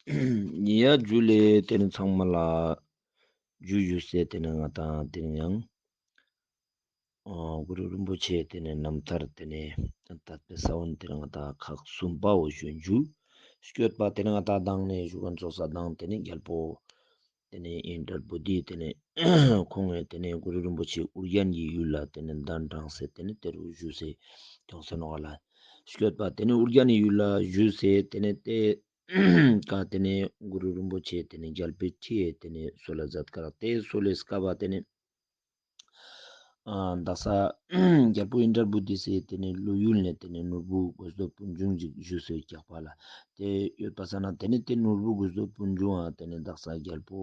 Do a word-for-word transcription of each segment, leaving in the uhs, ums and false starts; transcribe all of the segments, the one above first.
ཡ་ཇུ་ལེ། ཏེ་ནེ་ཚང་མ་ལ་ཇུ་ཞུས་ཏེ་ཏེ་ནེ་ང་དང་ཏེ་ནེ་ཡང་ཨ་གུ་རུ་རིན་པོ་ཆེ་ཏེ་ནེ་རྣམ་ཐར་ཏེ་ནེ་དད་པའི་ས་བོན་ཏེ་ནེ་ང་དང་ཁག་གསུམ་པའོ་ཞུ་ཞུ། སྐྱོད་པ་ཏེ་ནེ་ང་དང་དང་ནེ་ཞུ་ཁན་ཚོགས་ས་དང་ཏེ་ནེ་རྒྱལ་པོ་ཏེ་ནེ་ཨིནྡྲ་བྷུ་ཏི་ཏེ་ནེ་ཁོང་ངི་ཏེ་ནེ་གུ་རུ་རིན་པོ་ཆེ་ཨུ་རྒྱན་གྱི་ཡུལ་ལ་ཏེ་ནེ་གདན་དྲངས་སེ་ཏེ་ནེ་ཏེ་རུ་བཞུགས་སེ་ཐོང་སེ་ནོག་ལ། སྐྱོད་པ་ཏེ་ནེ་ཨུ་རྒྱན་གྱི་ཡུལ་ལ་བཞུགས་སེ་ཏེ་ནེ་ཏེ་ཀ་ཏེ་ནེ་གུ་རུ་རིན་པོ་ཆེ་ཏེ་ནེ་རྒྱལ་པོའི་ཁྲི་ཡེ་ཏེ་ནེ་གསོལ་ལ་མཛད་ཀ་རག། ཏེ་གསོལ་ལེ་སྐབས་པ་ཏེ་ནེ་ཨ་དག་ས་རྒྱལ་པོ་ཨིནྡྲ་བྷུ་ཏི་སེ་ཏེ་ནེ་ཀླུ་ཡུལ་ནེ་ཏེ་ནེ་ནོར་བུ་དགོས་འདོད་དཔུང་འབྱུང་ཅིག་བཞུགས་སེ་རྒྱག་པ་ལ། ཏེ་ཡོད་པ་ས་ན་ཏེ་ནེ་ཏེ་ནོར་བུ་དགོས་འདོད་དཔུང་འབྱུང་ཨ་ཏེ་ནེ་དག་ས་རྒྱལ་པོ་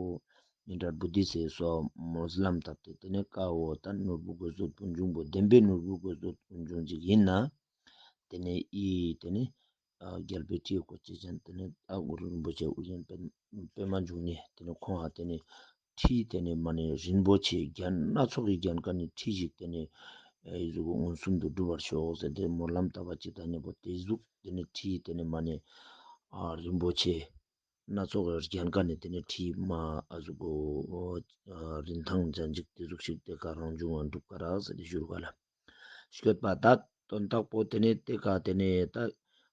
ཨིནྡྲ་བྷུ་ཏི་སེ་སོ་སྨོན་ལམ་བཏབ་སྟེ་ཏེ་ནེ་ཀ་བོ་ད་ནོར་བུ་དགོས་འདོད་དཔུང་འབྱུང་པོ་བདེན་པའི་ནོར་བུ་དགོས་འདོད་དཔུང་འབྱུང་ཅིག་ཡིན་ན་ཏེ་ནེ་ཨི་ཏེ་ནེ་ཨ་རྒྱལ་པོའི་ཁྲི་ཡེ་བཀོད་ཅེས་ཅན་ཏེ་ནེ་ཨ་གུ་རུ་རིན་པོ་ཆེ་ཨུ་རྒྱན་པད་པདྨ་འབྱུང་གནས་ཏེ་ནེ་ཁོང་ཨ་ཏེ་ནེ་ཁྲི་ཏེ་ནེ་མ་ནེ་རིན་པོ་ཆེ་རྒྱན་སྣ་ཚོགས་ཀྱི་རྒྱན་ཀ་ནེ་ཁྲི་ཞིག་ཏེ་ནེ་ཨེ་ཟུག་མངོན་སུམ་དུ་འགྲུབ་པར་ཤོག་ཟེར་ཏེ་སྨོན་ལམ་བཏབ་པ་ཅིག་དང་ཉམ་པོ་ཏེ་ཟུག་ཏེ་ནེ་ཁྲི་ཏེ་ནེ་མ་ནེ་ཨ་རིན་པོ་ཆེ་སྣ་ཚོགས་ཀྱི་རྒྱན་ཀ་ནེ་ཏེ་ནེ་ཁྲི་མ་ཨ་ཟུག་གོ་ཨ་རིན་ཐང་ཅན་ཅིག་ཏེ་ཟུག་ཞིག་ཏེ་ཀ་རང་བྱུང་བ་འགྲུབ་ཀ་རག་ཟེར་ཏེ་ཞུ་རུ་ག་ལ། སྐྱོད་པ་ད་དོན་དག་པོ་ཏེ་ནེ་ཏེ་ཀ་ཏེ་ནེ་ད་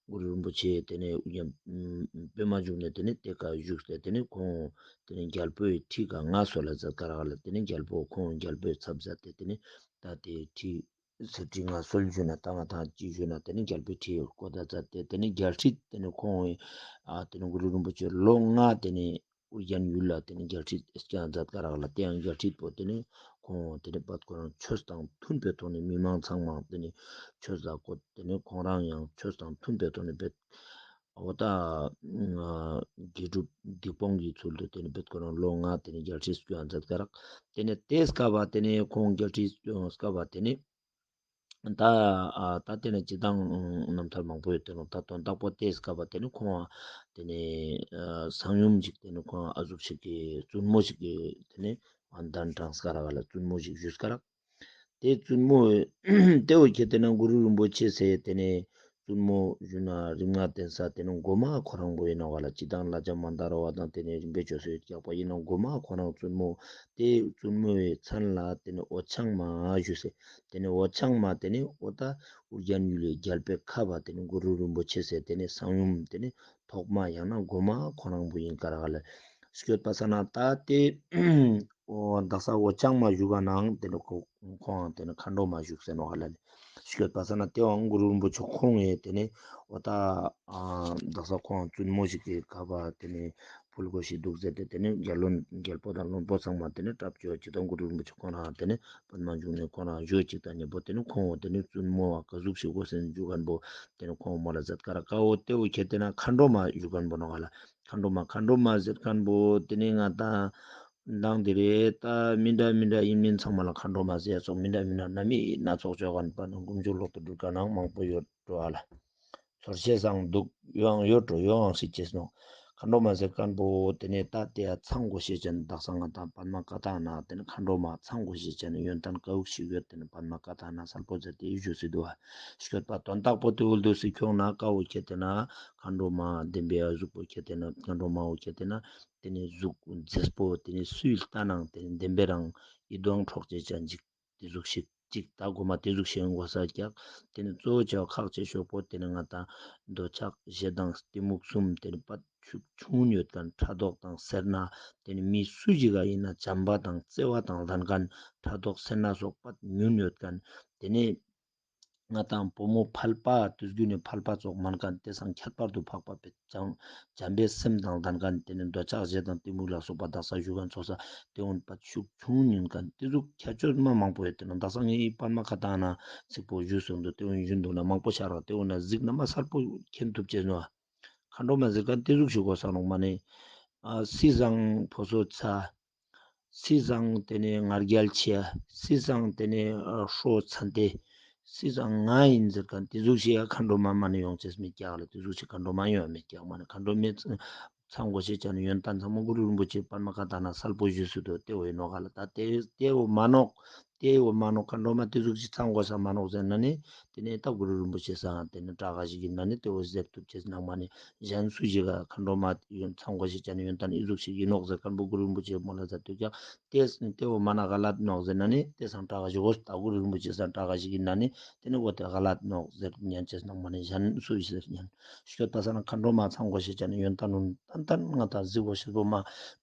གུ་རུ་རིན་པོ་ཆེ་ཏེ་ནེ་ཨུ་རྒྱན་པད་མ་འབྱུང་གནས་ཏེ་ནེ་ཏེ་ཀ་བཞུགས་ཏེ་ཏེ་ནེ་ཁོང་ཏེ་ནེ་རྒྱལ་པོའི་ཁྲི་ཀ་མངའ་གསོལ་ལ་མཛད་ཀ་རག་ལ། ཏེ་ནེ་རྒྱལ་པོ་ཁོང་རྒྱལ་པོའི་ཚབ་མཛད་དེ་ཏེ་ནེ་ད་ཏེ་ཁྲི་གསེར་ཁྲི་མངའ་གསོལ་ཞུ་ན་ད་ང་དང་ཅི་ཞུ་ན་ཏེ་ནེ་རྒྱལ་པོའི་ཁྲི་ཡེ་བཀོད་ད་མཛད་དེ་ཏེ་ནེ་རྒྱལ་ཁྲི་ཏེ་ནེ་ཁོང་ཨ་ཏེ་ནེ་གུ་རུ་རིན་པོ་ཆེ་ལོ་ལྔ་ཏེ་ནེ་ཨུ་རྒྱན་ཡུལ་ལ་ཏེ་ནེ་རྒྱལ་ཁྲི་སྐྱོང་མཛད་ཀ་རག་ལ། ཏེ་ཡང་རྒྱལ་ཁྲི་པོ་ཏེ་ནེ་ཁོང་ཏེ་ནེ་པད་ཁོ་རང་ཆོས་དང་མཐུན་པའི་ཐོག་ནེ་མི་མང་ཚང་མ་ཏེ་ནེ་ཆོས་ལ་བཀོད་ཏེ་ནེ་ཁོང་རང་ཡང་ཆོས་དང་མཐུན་པའི་ཐོག་ནེ་བེད་འོ་ད་དགེ་སྒྲུབ་སྡིག་སྤོང་གི་ཚུལ་དུ་ཏེ་ནེ་བེད་ཁོ་རང་ལོ་ལྔ་ཏེ་ནེ་རྒྱལ་ཁྲི་སྐྱོང་མཛད་ཀ་རག། ཏེ་ནེ་ཏེ་སྐབས་པ་ཏེ་ནེ་ཁོང་རྒྱལ་ཁྲི་སྐྱོང་སྐབས་པ་ཏེ་ནེ་ད་ཨ་ད་ཏེ་ནེ་སྤྱིར་བཏང་རྣམ་ཐར་མང་པོ་ཡོད་དེ་ནོ། ད་དོན་དག་པོ་ཏེ་སྐབས་པ་ཏེ་ནེ་ཁོང་ཏེ་ནེ་ཨ་གསང་ཡུམ་ཅིག་ཏེ་ནེ་ཁོང་ཨ་ཟུག་ཞིག་གི་བཙུན་མོ་ཞིག་གི་ཏེ་ནེ་གདན་དྲངས་ཀ་རག་ལ། བཙུན་མོ་ཞིག་བཞུགས་ཀ་རག། ཏེ་བཙུན་མོ་ཏེ་བོ་ཁྱེད་ཏེ་ན་གུ་རུ་རིན་པོ་ཆེ་སེ་ཏེ་ནེ་བཙུན་མོ་ཞུ་ན་རིམ་ལྔ་བསྟེན་ས་ཏེ་ནེ་གོ་མ་ཁོ་རང་པོ་ཡིན་ནོག་ལ། སྤྱིར་བཏང་ལ་ལྕམ་མན་དཱ་ར་བ་དང་ཏེ་ནེ་རིམ་པས་བཅོས་སེ་ཡོད་ཀྱག་པ་ཡིན་ནོག། གོ་མ་ཁོ་རང་བཙུན་མོ་ཏེ་བཙུན་མོའི་མཚན་ལ་ཏེ་ནེ་འོད་འཆང་མ་ཞུས་སེ། ཏེ་ནེ་འོད་འཆང་མ་ཏེ་ནེ་འོ་ད་ཨུ་རྒྱན་ཡུལ་ལི་རྒྱལ་པོའི་ཁབ་པ་ཏེ་ནེ་གུ་རུ་རིན་པོ་ཆེ་སེ་ཏེ་ནེ་གསང་ཡུམ་ཏེ་ནེ་ཐོག་མ་ཡང་ན་གོ་མ་ཁོ་རང་པོ་ཡིན་ཀ་རག་ལ། སྐྱོད་པ་ས་ན་ད་ཏེ་འོ་དག་ས་འོད་འཆང་མ་བཞུགས་པ་ནང་ཏེ་ནེ་ཁོ་ཁོང་ཏེ་ནེ་མཁའ་འགྲོ་མ་བཞུགས་སེ་ནོག་ལ་ལེ། སྐྱོད་པ་ས་ན་ཏེ་བོ་གུ་རུ་རིན་པོ་ཆེ་ཁོང་ངི་ཏེ་ནེ་འོ་ད་ཨ་དག་ས་ཁོང་བཙུན་མོ་ཞིག་གི་ཁབ་པ་ཏེ་ནེ་ཕུལ་དགོས་ཤེས་འདུག་ཟེར་ཏེ་ཏེ་ནེ་རྒྱལ་བློན་རྒྱལ་པོ་དང་བློན་པོ་ཚང་མ་ཏེ་ནེ་གྲབས་བཅོས་ཅིག་དང་གུ་རུ་རིན་པོ་ཆེ་ཁོང་རང་ཏེ་ནེ་པདྨ་འབྱུང་གནས་ཁོང་རང་བཞུགས་ཅིག་དང་ཉམ་པོ་ཏེ་ནེ་ཁོང་ཏེ་ནེ་བཙུན་མོ་བ་ཀ་ཟུག་ཞིག་དགོས་སེ་བཞུགས་ཁན་པོ་ཏེ་ནེ་ཁོང་མོལ་ལ་མཛད་ཀ་རག། ཀ་བོ་ཏེ་བོ་ཁྱེད་ཏེ་ན་མཁའ་འགྲོ་མ་བཞུགས་ཁན་པོ་ནོག་ལ། མཁའ་འགྲོ་མ་མཁའ་འགྲོ་མ་ཟེར་ཁན་པོ་ཏེ་ནེ་ང་དང་མདང་དེ་རེད་ད་མི་འདྲ་མི་འདྲ་ཡིན་མིན་ཚང་མ་ལ་མཁའ་འགྲོ་མ་ཟེར་ཡ་ཙོགས་མི་འདྲ་མི་འདྲ་རྣམ་དབྱེ་སྣ་ཚོགས་བཅོ་ཁན་པ་ནང་དཀོན་མཆོག་གློག་ཏུ་སྒྲུབ་ཁན་ནང་མང་པོ་ཡོད་འགྲོ་ཨ་ལ། ཚོར་ཤེས་སང་འདུག་ཡོང་ཡོད་འགྲོ་ཡོང་ཤེས་ཅེས་ནོ། མཁའ་འགྲོ་མ་ཟེར་ཁན་པོ་ཏེ་ནེ་ད་ཏེ་ཡ་ཚང་དགོས་ཤེས་ཅན་དག་ས་ང་དང་པདྨ་བཀའ་ཐང་ན་ཏེ་ནེ་མཁའ་འགྲོ་མ་ཚང་དགོས་ཤེས་ཅན་ཡོན་ཏན་ཀ་ཟུག་ཞིག་ཡོད་ཏེ་ནེ་པདྨ་བཀའ་ཐང་ན་གསལ་པོ་མཛད་དེ་ཞུས་སེ་འདུག་ཨ། སྐྱོད་པ་དོན་དག་པོ་ཏེ་འུལ་དུ་སི་ཁྱོང་ན་ཀ་བོ་ཁྱེད་ཏེ་ན་མཁའ་འགྲོ་མ་བདེན་པའི་ཨ་ཟུག་པོ་ཁྱེད་ཏེ་ན་མཁའ་འགྲོ་མ་བོ་ཁྱེད་ཏེ་ན་ཏེ་ནེ་ཟུག་མཛེས་པོ་ཏེ་ནེ་སུའི་ལྟ་ནང་ཏེ་ནེ་བདེན་པའི་རང་ཡིད་དབང་འཕྲོག་བྱེད་ཅན་ཅིག་ཏེ་ཟུག་ཞིག་ཅིག་ད་གོ་མ་ཏེ་ཟུག་ཞིག་ཡོང་དགོས་ས་ཀྱག། ཏེ་ནེ་གཙོ་བོ་ཆེ་བ་ཁག་ཆེ་ཤོས་པོ་ཏེ་ནེ་ང་དང་འདོད་ཆགས་ཞེ་སྡང་གཏི་མུག་གསུམ་ཏེ་ནེ་པད་ཤུགས་ཆུང་ངུན་ཡོད་ཁན་ཕྲག་དོག་དང་སེར་སྣ་ཏེ་ནེ་མི་སུ་ཞིག་ག་ཡིན་ན་བྱམས་པ་དང་བརྩེ་བ་དང་ལྡན་ཁན་ཕྲག་དོག་སེར་སྣ་སོགས་པད་ཉུང་ཡོད་ཁན་ཏེ་ནེ་ང་དང་བུ་མོ་ཕལ་པ་དུས་རྒྱུན་ནེ་ཕལ་པ་ཙོགས་མན་ཁན་ཏེ་སང་ཁྱད་པར་དུ་འཕགས་པ་བེད་ཅང་བྱམས་པའི་སེམས་དང་ལྡན་ཁན་ཏེ་ནེ་འདོད་ཆགས་ཞེ་སྡང་གཏི་མུག་ལ་སོགས་པ་དག་ས་ཞུ་ཁན་ཚོགས་ས་ཏེ་འོན་པ་ཤུགས་ཆུང་ཉུང་ཁན་ཏེ་ཟུག་ཁྱད་ཆོས་མ་མང་པོ་ཡོད་ཏེ་ནོ། དག་ས་ངའི་པདྨ་བཀའ་ཐང་ན་ཚིག་པོ་ཞུས་སོང་འདུག། ཏེ་འོན་ཞུ་འདུག་ན་མང་པོ་ཤར་བ་ཏེ་འོན་ན་གཟིགས་ན་མ་གསལ་པོ་མཁྱེན་ཐུབ་ཅེས་ནོ། མཁའ་འགྲོ་མ་ཟེར་ཁན་ཏེ་ཟུག་ཞིག་གོ་ས་ནོག་མ་ནེ་ཨ་སི་སང་ཕོ་སོ་ཚ། སི་སང་ཏེ་ནེ་ང་རྒྱལ་ཆེ། སི་སང་ཏེ་ནེ་ཨ་ཧྲོ་ཚན་ཏེ། སི་སང་ང་ཡིན་ཟེར་ཁན་ཏེ་ཟུག་ཞིག་ཡ་མཁའ་འགྲོ་མ་མ་ནེ་ཡོང་ཅེས་མེད་ཀྱག་ལ། ཏེ་ཟུག་ཞིག་མཁའ་འགྲོ་མ་ཡོང་ཡ་མེད་ཀྱག་མ་ནེ་མཁའ་འགྲོ་མའི་ཚང་དགོས་ཤེས་ཅན་ཡོན་ཏན་ཚང་མ་གུ་རུ་རིན་པོ་ཆེ་པདྨ་བཀའ་ཐང་ན་གསལ་པོ་ཞུས་སུ་དོ་ཏེ་བོ་ཡིན་ནོག་ལ། ད་ཏེ་ཏེ་བོ་མ་ནོག། ཏེ་བོ་མ་ནོག་མཁའ་འགྲོ་མ་ཏེ་ཟུག་ཅིག་ཚང་དགོས་ས་མ་ནོག་ཟེར་ན་ནི་ཏེ་ནེ་ད་གུ་རུ་རིན་པོ་ཆེ་སང་ཏེ་ནེ་བཀྲ་ཤིས་ཀྱི་ན་ནི་ཏེ་བོ་ཟེར་ཐུབ་ཅེས་ནང་མ་ནི་གཞན་སུ་ཞིག་ག་མཁའ་འགྲོ་མ་ཚང་དགོས་ཤེས་ཅན་ཡོན་ཏན་ཨི་ཟུག་ཞིག་ཨིན་ནོག་ཟེར་མཁན་པོ་གུ་རུ་རིན་པོ་ཆེ་མོལ་ལ་ཛད་དུག་ཀྱག་ཏེ་ཏེ་བོ་མ་ན་ག་ལད་ནོག་ཟེར་ན་ནི་ཏེ་སང་བཀྲ་ཤིས་འོ་ད་གུ་རུ་རིན་པོ་ཆེ་སང་བཀྲ་ཤིས་ཀྱི་ན་ནི་ཏེ་ནེ་འོ་ཏེ་ག་ལད་ནོག་ཟེར་ཉན་ཅེས་ནང་མ་ནི་གཞན་སུ་ཞིག་ཟེར་ཉན། ཤོད་པ་ས་ན་མཁའ་འགྲོ་མ་ཚང་དགོས་ཤེས་ཅན་ཡོན་ཏན་ནུན་ཏན་ཏན་ང་ཏང་གཟིགས་དགོས་ཤེས་པོ་མ་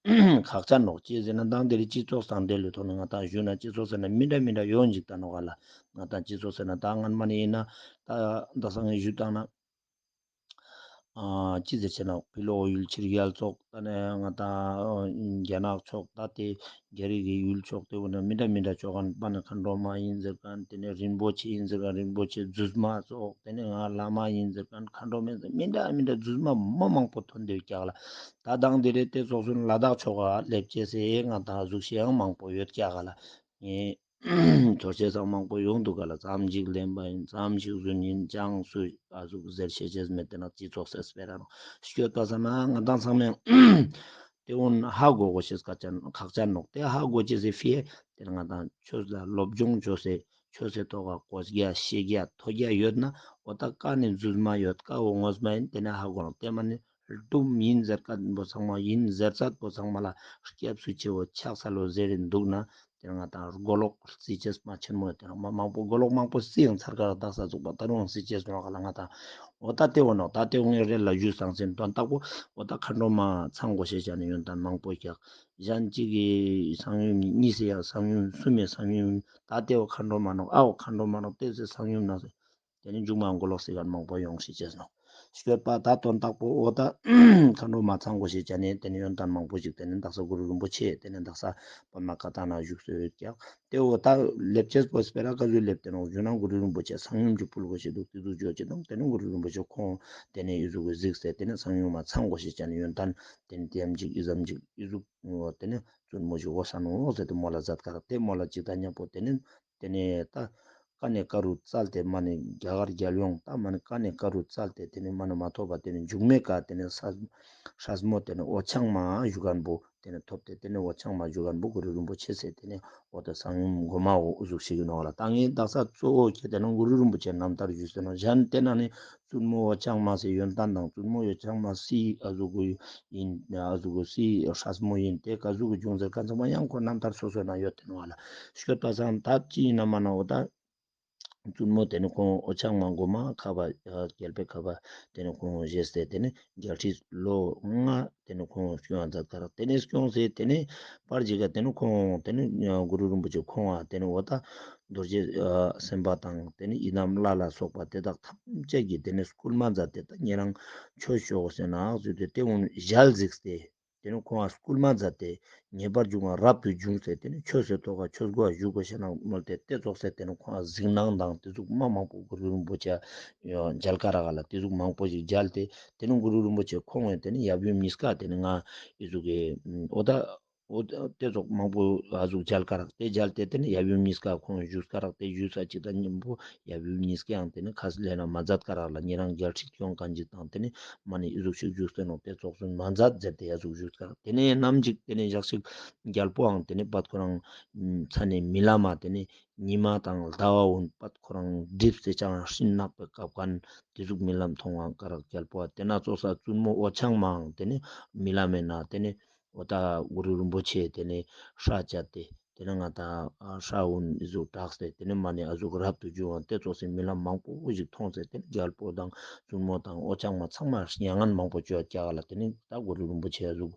ཁག་ཅན་ནོག་ཅི་ཟེར་ན་དང་དེ་རིང་སྤྱི་ཚོགས་སང་དེ་ལུས་ཐོག་ནེ་ང་ཏང་ཞུ་ན་སྤྱི་ཚོགས་ཟེར་ན་མི་འདྲ་མི་འདྲ་ཡོང་ཅིག་ད་ནོག་ག་ལ། ང་ཏང་སྤྱི་ཚོགས་ཟེར་ན་ད་སྔན་མ་ནེ་ཨིན་ན་ད་ད་སང་ངེ་ཞུ་བཏང་ན། ཨ་ཅི་ཟེར་ཆེ་ན་ཕི་ལོག་ཡུལ་ཕྱི་རྒྱལ་ཚོགས་ད་ནེ་ང་ཏང་རྒྱ་ནག་ཕྱོགས་ད་ཏེ་རྒྱ་རིགས་ཀྱི་ཡུལ་ཕྱོགས་ཏེ་བོ་ནེ་མི་འདྲ་མི་འདྲ་ཕྱོགས་ཁན་པ་ནེ་མཁའ་འགྲོ་མ་ཨིན་ཟེར་ཁན་ཏེ་ནེ་རིན་པོ་ཆེ་ཨིན་ཟེར་ཁན་རིན་པོ་ཆེ་རྫུས་མ་ཚོགས་ཏེ་ནེ་ང་བླ་མ་ཨིན་ཟེར་ཁན་མཁའ་འགྲོ་མ་ཨིན་ཟེར་མི་འདྲ་མི་འདྲ་རྫུས་མ་མ་མང་པོ་ཐོན་ཏེ་ཡོད་ཀྱག་ལ། ད་དང་དེ་རིང་ཏེ་ཚོགས་སུ་ལ་དྭགས་ཕྱོགས་ལ་ལེབ་ཅེས་སེ་ང་ཏང་ཟུག་ཤེས་ཡང་མང་པོ་ཡོད་ཀྱག་ལ། ངེ་ཚོར་ཅེས་སང་མང་པོ་ཡོང་དུག་ག་ལ། ཙམ་ཞིག་ལེན་པ་ཨིན་ཙམ་ཞིག་ཟུན་ཨིན་ཅང་སུ་ཨ་ཟུག་ཟེར་ཤེས་ཅེས་མེད་དེ་ན་སྤྱི་ཚོགས་སེ་སྤེ་ར་ནོག་ཤོད་པ་ས་ན་ང་ཏང་ཚང་མ་ཏེ་འོན་ཧ་གོ་དགོས་ཤེས་ཁག་ཅན་ཁག་ཅན་ནོག་ཏེ་ཧ་གོ་ཅེས་སེ་ཕི་ཡ་ཏེ་ང་ཏང་ཆོས་ལ་སློབ་སྦྱོང་ཅོས་སེ་ཆོས་སེ་ཐོག་ག་གོ་རྒྱ་ཤེས་རྒྱ་ཐོ་རྒྱ་ཡོད་ན་འོ་ད་ཀ་ནེ་རྫུས་མ་ཡོད་ཀ་བོ་ངོས་མ་ཨིན་ཏེ་ནེ་ཧ་གོ་ནོག་ཏེ་མ་ནེ་ལྟུམ་ཨིན་ཟེར་ཁན་པོ་ཚང་མ་ཨིན་ཟེར་ཚད་པོ་ཚང་མ་ལ་སྐྱབས་སུ་མཆིའོ་ཕྱག་འཚལ་ལོ་ཟེར་རིན་དུག་ན་ཏེ་ང་ཏང་མགོ་ལོག་རྩི་ཅེས་མ་ཆེན་མོ་ཏེ་མ་མང་པོ་མགོ་ལོག་མང་པོ་རྩི་ཡང་ཚར་ཀ་ར་དག་ས་ཚུགས་པ་ད་རུང་རྩི་ཅེས་ནོག་ག་ལ་ང་ཏང་འོ་ད་ཏེ་འོ་ནོག་ད་ཏེ་འོ་ངེ་རེ་ལ་ཞུས་སང་ཟིན་དོན་དག་པོ་འོ་ད་མཁའ་འགྲོ་མ་ཚང་དགོས་ཤེས་ཅན་ཡོན་ཏན་མང་པོ་ཀྱག་གཞན་གཅིག་གི་གསང་ཡུམ་གཉིས་སེ་ཡང་གསང་ཡུམ་གསུམ་མེ་གསང་ཡུམ་ད་ཏེ་འོ་མཁའ་འགྲོ་མ་ནོག་ཨ་འོ་མཁའ་འགྲོ་མ་ནོག་ཏེ་སེ་གསང་ཡུམ་ན་སེ། ཏེ་ནེ་མཇུག་མ་མགོ་ལོག་སེ་ཁན་མང་པོ་ཡོང་ཤེས་ཅེས་ནོག་ཤོད་པ་ད་དོན་དག་པོ་འོ་ད་མཁའ་འགྲོ་མ་ཚང་དགོས་ཤེས་ཅན་ནི་ཏེ་ནེ་ཡོན་ཏན་མང་པོ་ཞིག་ཏེ་ནེ་དག་ས་གུ་རུ་རིན་པོ་ཆེ་ཏེ་ནེ་དག་ས་པདྨ་བཀའ་ཐང་ན་བཞུགས་སེ་ཡོད་ཀྱག་ཏེ་འོ་ད་ལེབ་ཅེས་པོ་སྤེ་ར་ཀ་ཟུག་ལེབ་ཏེ་ནོག་ཞུ་ན་གུ་རུ་རིན་པོ་ཆེ་གསང་ཡུམ་གྱི་ཕུལ་དགོས་ཤེས་དུག་ཏེ་ཟུག་ཅོ་ཅེས་དང་ཏེ་ནེ་གུ་རུ་རིན་པོ་ཆེ་ཁོང་ཏེ་ནེ་ཨི་ཟུག་གི་གཟིགས་སེ་ཏེ་ནེ་གསང་ཡུམ་མ་ཚང་དགོས་ཤེས་ཅན་ནི་ཡོན་ཏན་ཏེ་ནེ་ཏེ་ཙམ་ཅིག་ཨི་ཙམ་ཅིག་ཨི་ཟུག་འོ་ཏེ་ནེ་བཙུན་མོ་ཞིག་འོ་ས་ནོག་ཟེར་ཏེ་མོལ་ལ་ཛད་ཀ་རག་ཏེ་མོལ་ལ་ཅིག་ད་ཉམ་པོ་ཏེ་ནེ་ཏེ་ནེ་ད་ཀ་ནེ་ཀ་རུ་བཙལ་ཏེ་མ་ནེ་རྒྱ་གར་རྒྱལ་ཡོངས་ད་མ་ནེ་ཀ་ནེ་ཀ་རུ་བཙལ་ཏེ་ཏེ་ནེ་མ་ནེ་མ་ཐོབ་པ་ཏེ་ནེ་མཇུག་མེ་ཀ་ཏེ་ནེ་ས་སྲས་མོ་ཏེ་ནེ་འོ་ཆང་མ་ཞུ་ཁན་པོ་ཏེ་ནེ་ཐོབ་སྟེ་ཏེ་ནེ་འོ་ཆང་མ་ཞུ་ཁན་པོ་གུ་རུ་རིན་པོ་ཆེ་སེ་ཏེ་ནེ་འོ་ད་གསང་ཡུམ་གོ་མ་འོ་ཟུག་ཤིག་ནོག་ལ། ད་ངས་དག་ས་གཙོ་བོ་ཁྱེད་དེ་ན་གུ་རུ་རིན་པོ་ཆེ་རྣམ་ཐར་ཞུས་ཟེར་ནོག་གཞན་ཏེ་ན་ནི་བཙུན་མོ་འོ་ཆང་མ་སི་ཡོན་ཏན་དང་བཙུན་མོ་འོ་ཆང་མ་སི་ཨ་ཟུག་གུ་ཨིན་ཨ་ཟུག་གུ་སི་སྲས་མོ་ཨིན་ཏེ་ག་ཟུག་གུ་བྱུང་ཟེར་ཁན་ཚང་མ་ཡང་ཁོ་རྣམ་ཐར་སོ་སོའི་ནང་ཡོད་དེ་ནོག་ལ། ཤོད་པ་སང་ད་ཅི་ཨིན་ན་མ་ན་འོ་ད་བཙུན་མོ་ཏེ་ནི་ཁོང་འོ་ཆང་མ་གོ་མ་ཁ་བ་རྒྱལ་པོའི་ཁ་བ་ཏེ་ནི་ཁོང་བཞེས་ཏེ་ཏེ་ནི་རྒྱལ་ཁྲི་ལོ་ལྔ་ཏེ་ནི་ཁོང་སྐྱོང་མཛད་ཀ་རག་ཏེ་ནི་སྐྱོང་སེ་ཏེ་ནི་པར་ཅིག་ག་ཏེ་ནི་ཁོང་ཏེ་ནི་གུ་རུ་རིན་པོ་ཆེ་ཁོང་ང་ཏེ་ནི་འོ་ད་རྡོ་རྗེ་སེམས་དཔའ་དང་ཏེ་ནི་ཡི་དམ་ལྷ་ལ་སོགས་པ་དེ་དག་ཐམས་ཅད་ཀྱིས་ཏེ་ནི་སྐུལ་མ་མཛད་དེ་ད་ཉེ་རང་ཆོས་ཤོག་ཟེར་ན་ཟེར་ཏེ་ཏེ་འོ་ཞལ་གཟིགས་ཏེ། ཏེ་ནི་ཁོང་ང་སྐུལ་མ་མཛད་དེ་ངེས་པར་འབྱུང་བ་རབ་ཏུ་བྱུང་ཟེར་ཏེ་ནི་ཆོས་སི་ཐོག་ག་ཆོས་གོ་བ་ཞུ་དགོས་ཤེས་ནང་མོལ་ཏེ་ཏེ་ཙོགས་སེ་ཏེ་ནི་ཁོང་ང་གཟིགས་སྣང་དང་ཏེ་ཟུག་མ་མང་པོ་གུ་རུ་རིན་པོ་ཆེ་མཇལ་ཀ་རག་ལ། ཏེ་ཟུག་མང་པོ་ཞིག་མཇལ་ཏེ་ཏེ་ནི་གུ་རུ་རིན་པོ་ཆེ་ཁོང་ངི་ཏེ་ནི་ཡབ་ཡུམ་གཉིས་ཀ་ཏེ་ནི་ང་ཨི་ཟུག་གི་འོ་ད་འོ་ད་ཏེ་ཙོགས་མང་པོ་ཨ་ཟུག་མཇལ་ཀ་རག་ཏེ་མཇལ་ཏེ་ཏེ་ནི་ཡབ་ཡུམ་གཉིས་ཀ་ཁོང་ཞུས་ཀ་རག་ཏེ་ཞུས་ས་ཅིག་དང་མཉམ་པོ་ཡབ་ཡུམ་གཉིས་ཀའང་ཏེ་ནི་ཁ་ལས་ན་མ་མཛད་ཀ་རག་ལ། ཉེ་རང་རྒྱལ་ཁྲི་སྐྱོང་ཁན་ཅིག་དང་ཏེ་ནི་མ་ནི་ཨི་ཟུག་ཤིག་བཞུགས་ཏེ་ནོག་ཏེ་ཙོགས་སུ་མ་མཛད་ཟེར་ཏེ་ཡ་ཟུག་བཞུགས་ཀ་རག་ཏེ་ནི་ནམ་ཞིག་ཏེ་ནི་ཞག་ཞིག་རྒྱལ་པོའང་ཏེ་ནི་པད་ཁོ་རང་ཚ་ནེ་རྨི་ལམ་མ་ཏེ་ནི་ཉི་མ་དང་ཟླ་བ་འོ་པད་ཁོ་རང་སྒྲིབ་སེ་ཅང་སྤྲིན་ནག་པའི་བཀབ་ཁན་ཏེ་ཟུག་རྨི་ལམ་མཐོང་ང་ཀ་རག་རྒྱལ་པོ་ཏེ་ན་ཙོགས་ས་བཙུན་མོ་འོ་ཆང་མའང་ཏེ་ནི་རྨི་ལམ་མེ་ན་ཏེ་ནི་འོ་ད་གུ་རུ་རིན་པོ་ཆེ་ཏེ་ནི་ཧྲ་བཅད་དེ་ཏེ་ནེ་ང་ཏང་ཧྲ་འུན་ཨི་ཟུག་གྲགས་ཏེ་ཏེ་ནེ་མ་ནེ་ཨ་ཟུག་རབ་ཏུ་བྱུང་བ་ཏེ་ཙོགས་སི་རྨི་ལམ་མང་པོ་ཞིག་མཐོང་སྟེ་ཏེ་ནེ་རྒྱལ་པོ་དང་བཙུན་མོ་དང་འོ་ཆང་མ་ཚང་མ་མྱ་ངན་མང་པོ་སྤྱོད་ཀྱག་ལ། ཏེ་ནེ་ད་གུ་རུ་རིན་པོ་ཆེ་ཨ་ཟུག་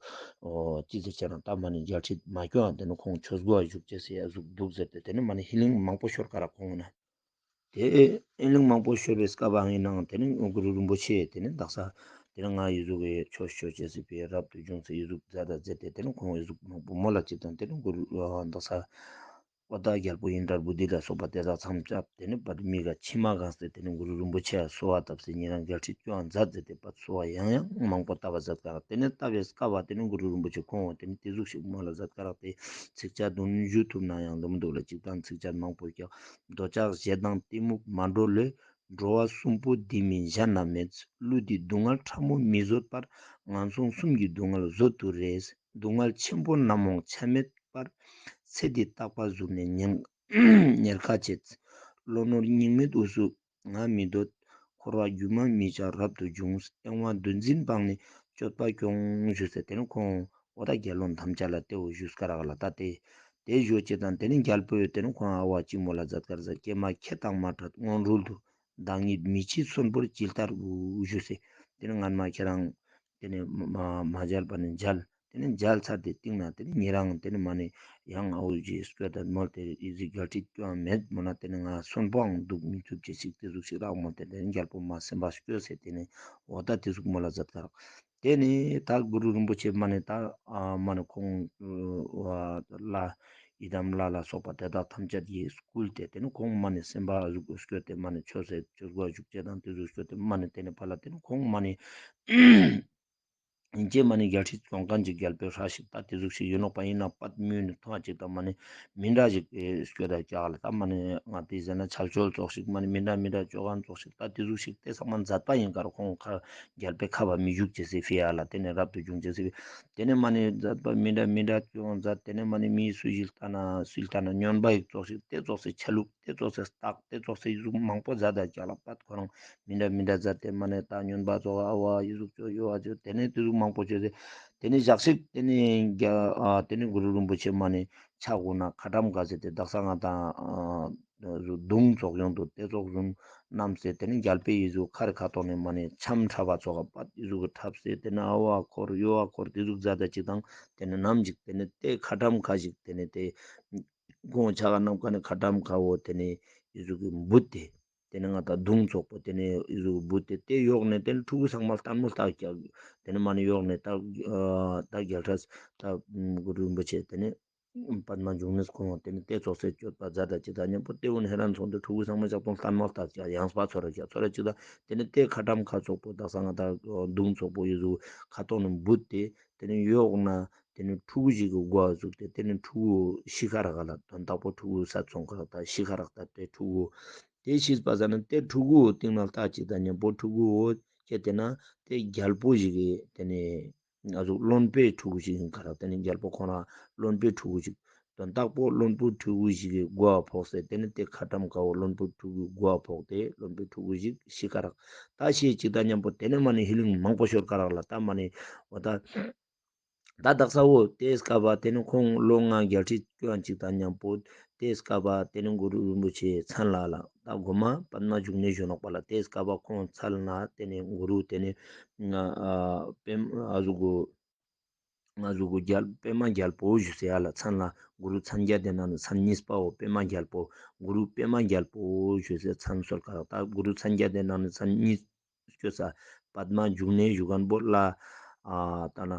ཅི་ཟེར་ཆ་ན་ད་མ་ནེ་རྒྱལ་སྲིད་མ་སྐྱོང་ཏེ་ནེ་ཁོང་ཆོས་གོས་བཞུགས་ཅེས་སི་ཨ་ཟུག་འདུག་ཟེར་ཏེ་ཏེ་ནེ་མ་ནེ་ཧི་ལིང་མང་པོ་ཤོར་ཀ་རག་ཁོང་ན། ཏེ་ཨིན་ལིང་མང་པོ་ཤོར་བའི་སྐབས་ཨང་ཨིན་ནའང་ཏེ་ནེ་གུ་རུ་རིན་པོ་ཆེ་ཏེ་ནེ་དག་ས་ཏེ་ནེ་ང་ཨི་ཟུག་གི་ཆོས་ཆོས་ཅེས་སི་ཕི་རབ་ཏུ་བྱུང་སྟེ་ཨི་ཟུག་མཛད་ད་མཛད་དེ་ཏེ་ནེ་ཁོང་ཨི་ཟུག་མང་པོ་མོལ་ལ་ཅིག་དང་ཏེ་ནེ་གུ་རུ་དག་ས་འོ་ད་རྒྱལ་པོ་ཨིནྡྲ་བྷུ་ཏི་ལ་སོགས་པ་ཏེ་དག་ཚང་མ་ཅབ་ཏེ་ནེ་པད་མི་ག་མཆི་མ་གང་སྟེ་ཏེ་ནེ་གུ་རུ་རིན་པོ་ཆེ་ཡ་གསོལ་བ་བཏབ་སྟེ་ཉེ་རང་རྒྱལ་སྲིད་སྐྱོང་མཛད་མཛད་དེ་པད་གསོལ་བ་ཡང་ཡང་མང་པོ་བཏབ་པ་མཛད་ཀ་རག། ཏེ་ནེ་བཏབ་པའི་སྐབས་ཏེ་ནེ་གུ་རུ་རིན་པོ་ཆེ་ཁོང་ཏེ་ནེ་ཏེ་ཟུག་ཤིག་མོལ་ལ་མཛད་ཀ་རག་ཏེ་ཚིགས་བཅད་བདུན་ཞུ་ཐུབ་ན་ཡང་ལོ་མི་འདུག་ལ་ཅིག་དང་ཚིགས་བཅད་མང་པོ་ཀྱང་འདོད་ཆགས་ཞེ་སྡང་གཏི་མུག་མ་འགྲོ་ལོས། འགྲོ་བ་གསུམ་པོ་འདི་མིན་གཞན་ན་མེད། ཀླུ་འདིས་སྡུག་བསྔལ་ཕྲ་མོ་མི་བཟོད་པར། ངན་སོང་གསུམ་གྱི་སྡུག་བསྔལ་བཟོད་དུ་རེ། སྡུག་བསྔལ་ཆེན་པོ་ནམ་འོང་ཆ་མེད་པར། ཚེ་འདི་རྟག་པ་བཟུང་ནས་ཉེན་ ཉེར་ཁ་བྱེད། བློ་ནོར་སྙིང་མེད་དབུས་སུ་ང་མི་འདོད། འཁོར་བ་སྒྱུ་མ་མི་བྱ་རབ་ཏུ་འབྱུང་། གཡེང་བ་འདུ་འཛིན་སྤངས་ནས་སྤྱོད་པ་སྐྱོང་། ཞུས་ཟེར། ཏེ་ནེ་ཁོང་འོ་ད་རྒྱལ་བློན་ཐམས་ཅད་ལ་ཏེ་བོ་ཞུས་ཀ་རག་ལ། ད་ཏེ་ཏེ་ཞུ་ཅེས་དང་ཏེ་ནེ་རྒྱལ་པོས་ཏེ་ནེ་ཁོང་ཨ་བ་ཅི་མོལ་ལ་མཛད་ཀ་རག་ཟེར། ཀྱེ་མ་ཁྱེད་དང་མ་འཕྲད་སྔོན་རོལ་དུ། བདག་ཉིད་མི་ཕྱེད་གསོན་པོར་ཇི་ལྟར་འོས། ཞུས་ཟེར། ཏེ་ནེ་སྔན་མ་ཁྱེད་རང་ཏེ་ནེ་མ་མ་མ་མཇལ་བ་ནེ་མཇལ། ཏེ་ནེ་མཇལ་ཚར་ཏེ་སྟིང་ནེ་ཏེ་ནེ་ཉེ་རང་ཏེ་ནེ་མ་ནེ་ཡང་ཨ་བོ་ཞིག་སྐྱོད་དེ་མོལ་ཏེ་ཨི་ཟིག་རྒྱལ་ཁྲི་སྐྱོང་མེད་མོ་ན་ཏེ་ནེ་ང་གསོན་པོའང་འདུག་མི་ཐུབ་ཅེས་ཤིག་ཏེ་ཟུག་ཤིག་རག་མོ། ཏེ་ནེ་རྒྱལ་པོ་མ་སེམས་པ་སྐྱོ་ཟེར་ཏེ་ནེ་འོ་ད་ཏེ་ཟུག་མོལ་ལ་མཛད་ཀ་རག། ཏེ་ནེ་ད་གུ་རུ་རིན་པོ་ཆེ་མ་ནེ་ད་ཨ་མ་ནེ་ཁོང་ཨ་ལྷ་ཡི་དམ་ལྷ་ལ་སོགས་པ་དེ་དག་ཐམས་ཅད་ཀྱིས་བསྐུལ་ཏེ་ཏེ་ནེ་ཁོང་མ་ནེ་སེམས་པ་ཨ་ཟུག་སྐྱོ་སྟེ་མ་ནེ་ཆོས་སེ་ཆོས་གོ་བཅུག་ཅེས་དང་ཏེ་ཟུག་སྐྱོ་སྟེ་མ་ནེ་ཏེ་ནེ་ཕར་ལ་ཏེ་ནེ་ཁོང་མ་ནེ་ཡིན་ཅེས་མ་ནེ་རྒྱལ་ཁྲི་སྐྱོང་མཁན་ཅིག་རྒྱལ་པོའི་སྲས་ཤིག་ད་ཏེ་ཟུག་ཤིག་ཡོད་ནོག་པ། ཡིན་ན་པད་མོ་ནེ་མཐོང་བ་ཅིག་དང་མ་ནེ་མི་འདྲ་ཞིག་ཨེ་སྐྱོད་ད་ཀྱག་ལ། ད་མ་ནེ་ང་ཏེ་ཟེར་ན་ཆལ་ཆོལ་ཙོགས་ཤིག་མ་ནེ་མི་འདྲ་མི་འདྲ་ཅོ་མཁན་ཙོགས་ཤིག་ད་ཏེ་ཟུག་ཤིག་ཏེ་ཚང་མ་མཛད་པ་ཡིན་ཀ་རག། ཁོང་ཁ་རྒྱལ་པོའི་ཁ་བ་མི་བཞུགས་ཅེས་སི་ཕི་ཡ་ལ་ཏེ་ནེ་རབ་ཏུ་བྱུང་ཅེས་སི་ཕི། ཏེ་ནེ་མ་ནེ་མཛད་པ་མི་འདྲ་མི་འདྲ་ཅོ་མཛད། ཏེ་ནེ་མ་ནེ་མི་སུ་ཞིག་ལྟ་ན་སུ་ལྟ་ན་སྨྱོན་པ་ཡིག་ཙོགས་ཤིག་ཏེ་ཙོགས་སི་ཆ་ལུགས་ཏེ་ཙོགས་སི་རྟགས་ཏེ་ཙོགས་སི་ཟུག་མང་པོ་མཛད་ད་ཀྱག་ལ། པད་ཁོ་རང་མི་འདྲ་མི་འདྲ་མཛད་དེ་མ་ནེ་ད་སྨྱོན་པ་ཙོགས་ཨ་བ་ཨི་ཟུག་ཅོ་ཡོ་བ་ཅོ་ཏེ་ནེ་ཏེ་ཟུག་མང་པོ་ཅོས་ཏེ་ཏེ་ནེ་ཞག་ཅིག་ཏེ་ནེ་རྒྱ་ཨ་ཏེ་ནེ་གུ་རུ་རིན་པོ་ཆེ་མ་ནེ་ཕྱག་འོ་ན་ཁ་ཊྭཱཾ་ཁ་ཟེར་ཏེ་དག་ས་ང་དང་ཨ་ཟུག་མདུང་ཙོགས་ཡོང་དུ་ཏེ་ཙོགས་ཟུག་བསྣམས་སེ་ཏེ་ནེ་རྒྱལ་པོའི་ཨི་ཟུག་ཁ་རི་ཁ་ཐོག་ནེ་མ་ནེ་འཆམ་འཁྲབ་པ་ཙོགས་པད་ཨི་ཟུག་འཁྲབ་སེ་ཏེ་ནེ་ཨ་བ་འཁོར་ཡོ་བ་འཁོར་ཏེ་ཟུག་མཛད་ད་ཅིག་དང་ཏེ་ནེ་ནམ་ཞིག་ཏེ་ནེ་ཏེ་ཁ་ཊྭཱཾ་ཁ་ཞིག་ཏེ་ནེ་ཏེ་ཁོང་ཕྱག་ག་བསྣམས་ཀ་ནེ་ཁ་ཊྭཱཾ་ཁ་བོ་ཏེ་ནེ་ཨི་ཟུག་གི་འབུད་དེ། ཏེ་ནེ་ང་ད་མདུང་ཙོགས་པོ་ཏེ་ནེ་ཨི་ཟུག་འབུད་དེ་ཏེ་ཡོག་ནེ་ཏེ་ནེ་ཕྲུ་གུ་ཚང་མ་ལྟད་མོ་ལྟ་ཀྱག། ཏེ་ནེ་མ་ནེ་ཡོག་ནེ་ད་ཨ་ད་རྒྱལ་སྲས་ད་གུ་རུ་རིན་པོ་ཆེ་ཏེ་ནེ་པདྨ་འབྱུང་གནས་ཁོང་ཏེ་ནེ་ཏེ་ཙོགས་སེ་སྤྱོད་པ་མཛད་ད་ཅིག་དང་མཉམ་པོ་ཏེ་བོ་ནེ་ཧེ་རན་སོང་སྟེ་ཕྲུ་གུ་ཚང་མ་ཅག་ཏོང་ལྟད་མོ་ལྟ་ཀྱག་ཡངས་པ་ཚོར་ར་ཀྱག་ཚོར་ར་ཅིག་དང་ཏེ་ནེ་ཏེ་ཁ་ཊྭཱཾ་ཁ་ཙོགས་པོ་དག་ས་ང་ད་མདུང་ཙོགས་པོ་ཨི་ཟུག་ཁ་ཐོག་ནེ་འབུད་དེ་ཏེ་ནེ་ཡོག་ནེ་ཏེ་ནེ་ཕྲུ་གུ་ཞིག་གི་མགོ་ཟུག་སྟེ་ཏེ་ནེ་ཕྲུ་གུ་ཤི་ཁ་རག་ག་ལ། དོན་དག་པོ་ཕྲུ་གུ་ས་ཚོང་ཁ་རག་ད་ཤི་ཁ་རག་ད་ཏེ་ཕྲུ་གུ་ཏེ་ཤི་པ་ཟ་ན་ཏེ་ཕྲུ་གུ་སྟིང་ནེ་ལྟ་ཅིག་དང་མཉམ་པོ་ཕྲུ་གུ་འོ་ཁྱེད་ཏེ་ན་ཏེ་རྒྱལ་པོ་ཞིག་གི་ཏེ་ནེ་ང་ཟུག་བློན་པོའི་ཕྲུ་གུ་ཞིག་ཡིན་ཁ་རག། ཏེ་ནེ་རྒྱལ་པོ་ཁོ་རང་བློན་པོའི་ཕྲུ་གུ་ཞིག་དོན་དག་པོ་བློན་པོའི་ཕྲུ་གུ་ཞིག་གི་མགོ་ཕོག་སེ་ཏེ་ནེ་ཏེ་ཁ་ཊྭཱཾ་ཁ་བོ་བློན་པོའི་ཕྲུ་གུའི་མགོ་ཕོག་སྟེ་བློན་པོའི་ཕྲུ་གུ་ཞིག་ཤི་ཁ་རག། ད་ཤི་ཅིག་དང་མཉམ་པོ་ཏེ་ནེ་མ་ནེ་ཧི་ལིང་མང་པོ་ཤོར་ཁ་རག་ལ། ད་མ་ནེ་འོ་ད་ད་དག་ས་བོ་ཏེ་སྐབས་པ་ཏེ་ནེ་ཁོང་ལོ་ལྔ་རྒྱལ་ཁྲི་སྐྱོང་ཅིག་དང་མཉམ་པོ་ཏེ་སྐབས་པ་ཏེ་ནེ་གུ་རུ་རིན་པོ་ཆེ་མཚན་ལ་ལ་ད་གོ་མ་པདྨ་འབྱུང་གནས་བཞུགས་ནོག་པ་ལ། ཏེ་སྐབས་པ་ཁོང་མཚན་ལ་ཏེ་ནེ་གུ་རུ་ཏེ་ནེ་ང་ཨ་པདྨ་ཨ་ཟུག་གུ་ང་ཟུག་གུ་རྒྱལ་པདྨ་རྒྱལ་པོ་ཞུས་སེ་ཡ་ལ་མཚན་ལ་གུ་རུ་མཚན་བརྒྱད་དེ་ནང་ནེ་མཚན་གཉིས་པའོ་པདྨ་རྒྱལ་པོ། གུ་རུ་པདྨ་རྒྱལ་པོ་ཞུས་སེ་མཚན་གསོལ་ཁ་རག། ད་གུ་རུ་མཚན་བརྒྱད་དེ་ནང་ནེ་མཚན་གཉིས་སྐྱོ་ས་པདྨ་འབྱུང་གནས་བཞུགས་མཁན་པོ་ལ་ཨ་ད་ན་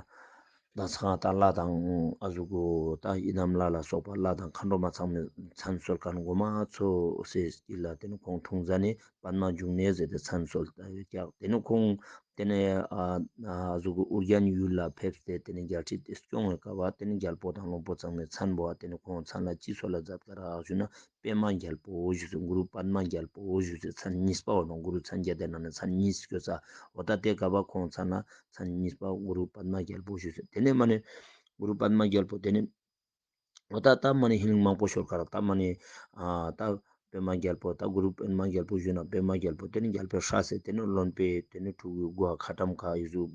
ད་ཚང་ད་ལྷ་དང་ཨ་ཟུག་གུ་ད་ཡི་དམ་ལྷ་ལ་སོགས་པ་ལྷ་དང་མཁའ་འགྲོ་མ་ཚང་མའི་མཚན་གསོལ་མཁན་གོ་མ་ཚོ་སེ་སྟི་ལ་ཏེ་ནེ་ཁོང་འཁྲུངས་ཟ་ནེ་པདྨ་འབྱུང་གནས་ཟེར་ཏེ་མཚན་གསོལ་ཏེ་ཡོད་ཀྱག། ཏེ་ནེ་ཁོང་ཏེ་ནེ་ཨ་ཨ་ཟུག་གུ་ཨོ་རྒྱན་ཡུལ་ལ་ཕེབས་ཏེ་ཏེ་ནེ་རྒྱལ་ཁྲི་ཏེ་སྐྱོང་བའི་སྐབས་པ་ཏེ་ནེ་རྒྱལ་པོ་དང་བློན་པོ་ཚང་མའི་མཚན་པོ་ཏེ་ནེ་ཁོང་མཚན་ལ་ཅི་གསོལ་ལ་མཛད་ཀ་རག་ཞུ་ན་པདྨ་རྒྱལ་པོ་ཞུས་སེ་གུ་རུ་པདྨ་རྒྱལ་པོ་ཞུས་སེ་མཚན་གཉིས་པ་བོ་ནོ། གུ་རུ་མཚན་བརྒྱད་དེ་ནང་ནེ་མཚན་གཉིས་སྐྱོ་ས་འོ་ད་ཏེ་སྐབས་པ་ཁོང་མཚན་ལ་མཚན་གཉིས་པ་གུ་རུ་པདྨ་རྒྱལ་པོ་ཞུས་སེ་ཏེ་ནེ་མ་ནེ་གུ་རུ་པདྨ་རྒྱལ་པོ་ཏེ་ནེ་འོ་ད་ད་མ་ནེ་ཧི་ལིང་མང་པོ་ཤོར་ཁ་རག། ད་མ་ནེ་ཨ་ད་པདྨ་རྒྱལ་པོ་ད་གུ་རུ་པདྨ་རྒྱལ་པོ་ཞུས་ན་པདྨ་རྒྱལ་པོ་ཏེ་ནེ་རྒྱལ་པོའི་སྲས་སེ་ཏེ་ནེ་བློན་པོའི་ཏེ་ནེ་ཕྲུ་གུའི་མགོ་ཁ་ཊྭཱཾ་ཁ་ཨི་ཟུག་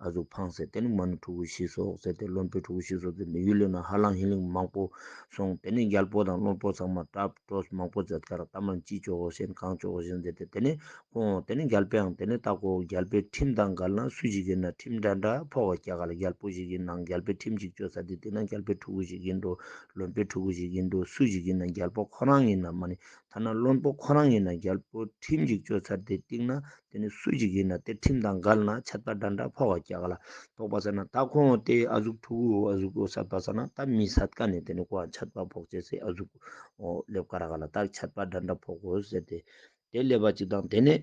ཨ་ཟུག་འཕངས་སེ་ཏེ་ནེ་མ་ནེ་ཕྲུ་གུ་ཤི་སོག་ཟེར་ཏེ་བློན་པོའི་ཕྲུ་གུ་ཤི་སོག་ཟེར་ཏེ་ཡུལ་ལི་ནང་ཧ་ལང་ཧི་ལིང་མང་པོ་སོང་། ཏེ་ནེ་རྒྱལ་པོ་དང་བློན་པོ་ཚང་མ་གྲབས་གྲོས་མང་པོ་མཛད་ཀ་རག། ད་མ་ནེ་ཅི་ཅོ་གོ་ཤེས་གང་ཅོ་གོ་ཤེས་ཟེར་ཏེ་ཏེ་ནེ་ཁོང་ཏེ་ནེ་རྒྱལ་པོའང་ཏེ་ནེ་ད་ཁོ་རྒྱལ་པོའི་ཁྲིམས་དང་འགལ་ན་སུ་ཞིག་ཡིན་ན་ཁྲིམས་འདྲ་འདྲ་ཕོག་ག་ཀྱག་ལ། རྒྱལ་པོ་ཞིག་ཡིན་ན་རྒྱལ་པོའི་ཁྲིམས་ཅིག་གཅོད་ཚར་ཏེ་སྟིང་ནེ་རྒྱལ་པོའི་ཕྲུ་གུ་ཞིག་ཡིན་འགྲོ་བློན་པོའི་ཕྲུ་གུ་ཞིག་ཡིན་འགྲོ་སུ་ཞིག་ཡིན་ན་རྒྱལ་པོ་ཁོ་རང་ཡིན་ན་མ་ནེ་ཐ་ན་བློན་པོ་ཁོ་རང་ཡིན་ན་རྒྱལ་པོ་ཁྲིམས་ཅིག་གཅོད་ཚར་ཏེ་སྟིང་ནེ་ཏེ་ནེ་སུ་ཞིག་ཡིན་ན་ཏེ་ཁྲིམས་དང་འགལ་ན་ཆད་པ་འདྲ་འདྲ་ཕོག་ག་ཀྱག་ལ། ཕོག་པ་ས་ན་ད་ཁོང་ཏེ་ཨ་ཟུག་ཕྲུ་གུ་ཨ་ཟུག་འོ་སད་པ་ས་ན་ད་མི་སད་ཀ་ནེ་ཏེ་ནེ་ཁོ་ཆད་པ་ཕོག་ཅེས་སེ་ཨ་ཟུག་འོ་ལེབ་ཀ་རག་ལ། ད་ཆད་པ་འདྲ་འདྲ་ཕོག་གོ་ཟེར་ཏེ་ཏེ་ལེབ་པ་ཅིག་དང་ཏེ་ནེ་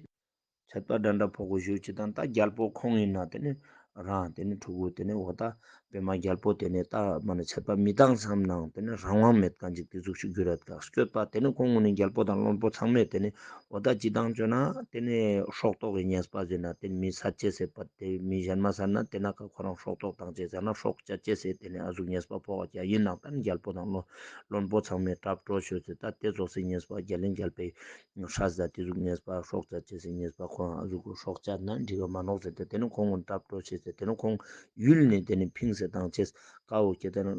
ཆད་པ་འདྲ་འདྲ་ཕོག་གོ་ཞུ་ཅིག་དང་ད་རྒྱལ་པོ་ཁོང་ཡིན་ན་ཏེ་ནེ་ རང་ཏེ་ནེ་ཕྲུ་གུ་ཏེ་ནེ་འོ་ད་པད་མ་རྒྱལ་པོ་ཏེ་ནེ་ད་མ་ནེ་ཆད་པ་མི་བཏང་བསམ་ནའང་ཏེ་ནེ་རང་དབང་མེད་ཁན་ཅིག་ཏེ་ཟུག་ཤིག་གྱུར་རད་ཀ་སྐྱོད་པ། ཏེ་ནེ་ཁོང་གུན་ནི་རྒྱལ་པོ་དང་བློན་པོ་ཚང་མས་ཏེ་ནེ་འོ་ད་ཅི་བཏང་ཅོ་ན་ཏེ་ནེ་སྲོག་ཐོག་གི་ཉེས་པ་ཟེར་ན་ཏེ་ནེ་མི་སད་ཅེས་ཟེར་པ་ཏེ་མི་ཞན་མ་སད་ན་ཏེ་ན་ཀ་ཁོ་རང་སྲོག་ཐོག་བཏང་ཅེས་ཟེར་ན་སྲོག་བཅད་ཅེས་ཟེར་ཏེ་ནེ་ཨ་ཟུག་ཉེས་པ་ཕོག་ག་ཡིན་ནའང་ད་རྒྱལ་པོ་དང་བློན་པོ་ཚང་མས་གྲབས་སྤྲོ་ཤོད་ཟེར་ད་ཏེ་ཙོགས་སི་ཉེས་པ་རྒྱལ་ལེན་རྒྱལ་པོའི་སྲས་ད་ཏེ་ཟུག་ཉེས་པ་སྲོག་བཅད་ཅེས་སི་ཉེས་པ་ཁོ་རང་ཨ་ཟུག་གི་སྲོག་བཅད་ན་འགྲིག་གི་མ་ནོག་ཟེར་ཏེ་ཏེ་ནེ་ཁོང་གུན་གྲབས་སྤྲོ་ཤོད་ཟེར་ཏེ་ནེ་ཁོང་ཡུལ་ནེ་ཏེ་ནེ་ཕིངས་ཏེ་བཏང་ཅེས་ཀ་བོ་ཁྱེད་ཏེ་ནེ་